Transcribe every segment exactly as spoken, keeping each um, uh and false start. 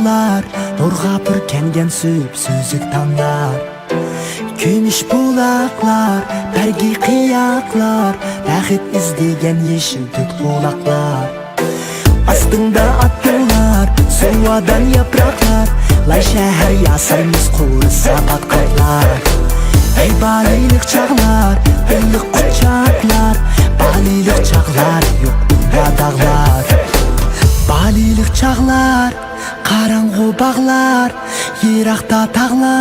نۇرغا پۈركەنگەن سۈپسۈزۈك تاڭلار، كۈمۈش بۇلاقلار، بەرگى قىياقلار، بەخت ئىزدىگەن يېشىل تۆت قۇلاقلار. ئاستىڭدا ئاتلار، سۇۋادان ياپراقلار، لاي شەھەر ياسايمىز قۇرۇسا پاتقاقلار. ھەي بالىلىق چاغلار، ئىللىق قۇچاقلار، بالىلىق چاغلار، يوق ئۇندا داغلار. بالىلىق چاغلار، قاراڭغۇ باغلار، يىراقتا تاغلار.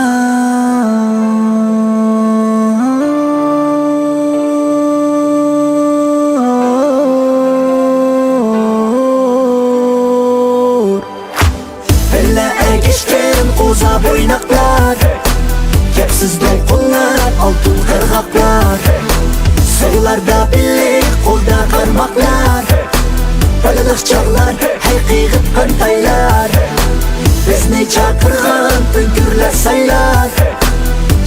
بىللە ئەگىشكەن قوزا بويناقلار، كەپسىز دولقۇنلار، ئالتۇن قىرغاقلار، سۇلاردا بىللە قولدا قارماقلار. بالىلىق چاغلار، ھەي قىيغىتقان تايلار، بىزنى چاقىرغان ئۆڭكۈرلەر سايلار.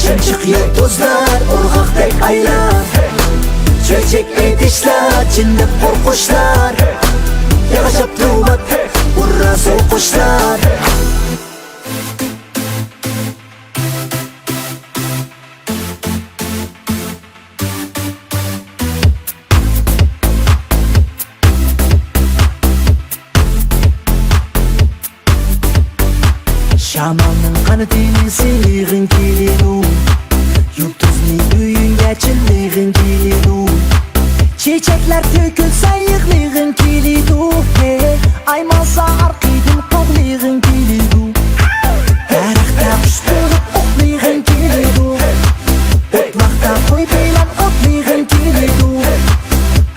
چىمچىق يۇلتۇزلار ئورغاقتەك ئايلار، چۆچەك ئېيتىشلار جىندەك قورقۇشلار. ياغاچ ئاپتومات ئۇررا سوقۇشلار. شامالنىڭ قانىتىنى سىلىغىڭ كېلىدۇ، يۇلتۇزنى ئۆيۈڭگە چىللىغىڭ كېلىدۇ. چېچەكلەر تۆكۈلسە يىغلىغىڭ كېلىدۇ، ھەي، ئايمالسا ئارقىدىن قوغلىغىڭ كېلىدۇ. دەرەختە قۇش بولۇپ ئوقلىغىڭ كېلىدۇ، ئوتلاقتا قوي بىلەن ئوتلىغىڭ كېلىدۇ.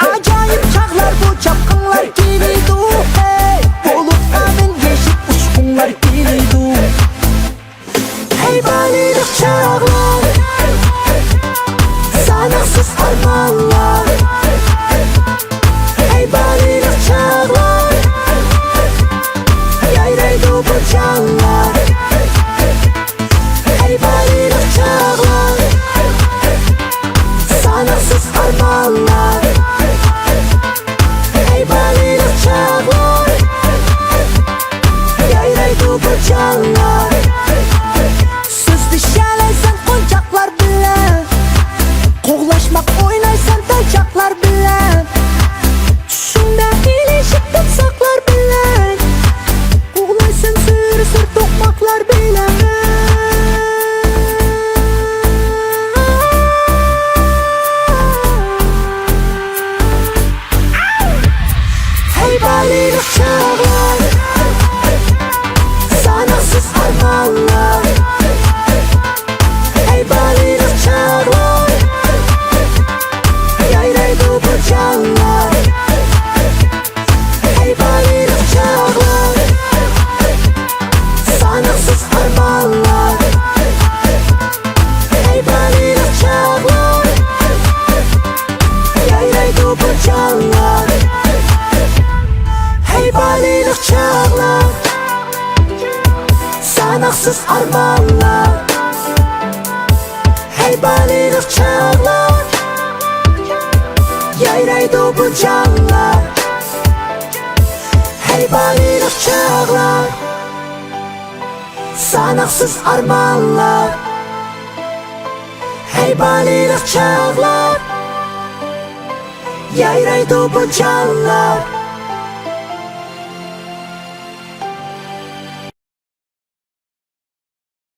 ئاجايىپ چاغلار بۇ، چاپقىنلار كېلىدۇ، ھەي، بۇلۇتقا مىنگىشىپ ئۇچقۇڭلار كېلىدۇ. ھەي بالىلىق چاغلار، ساناقسىز ئارمانلار. ھەي بالىلىق چاغلار، يايرايدۇ بۇ چاغلار. ھەي بالىلىق چاغلار، ساناقسىز ئارمانلار. ھەي بالىلىق چاغلار، يايرايدۇ بۇ چاغلار. سۆزلىشەلەيسەن قونچاقلار بىلەن، قوغلاشماق ئوينايسەن تايچاقلار بىلەن. چۈشۈڭدە ئېلىشىپ تۇمساقلار بىلەن، قوغلايسەن سۈر-سۈر توقماقلار بىلەن. ھەي بالىلىق چاغلار، ساناقسىز ئارمانلار. ھەي بالىلىق چاغلار، يايرايدۇ بۇ چاغلار. ھەي بالىلىق چاغلار، ساناقسىز ئارمانلار. ھەي بالىلىق چاغلار، يايرايدۇ بۇ چاغلار. ھەي بالىلىق چاغلار، ساناقسىز ئارمانلار. ھەي بالىلىق چاغلار، يايرايدۇ بۇ چاغلار. ھەي بالىلىق چاغلار، ساناقسىز ئارمانلار. ھەي بالىلىق چاغلار، يايرايدۇ بۇ چاغلار.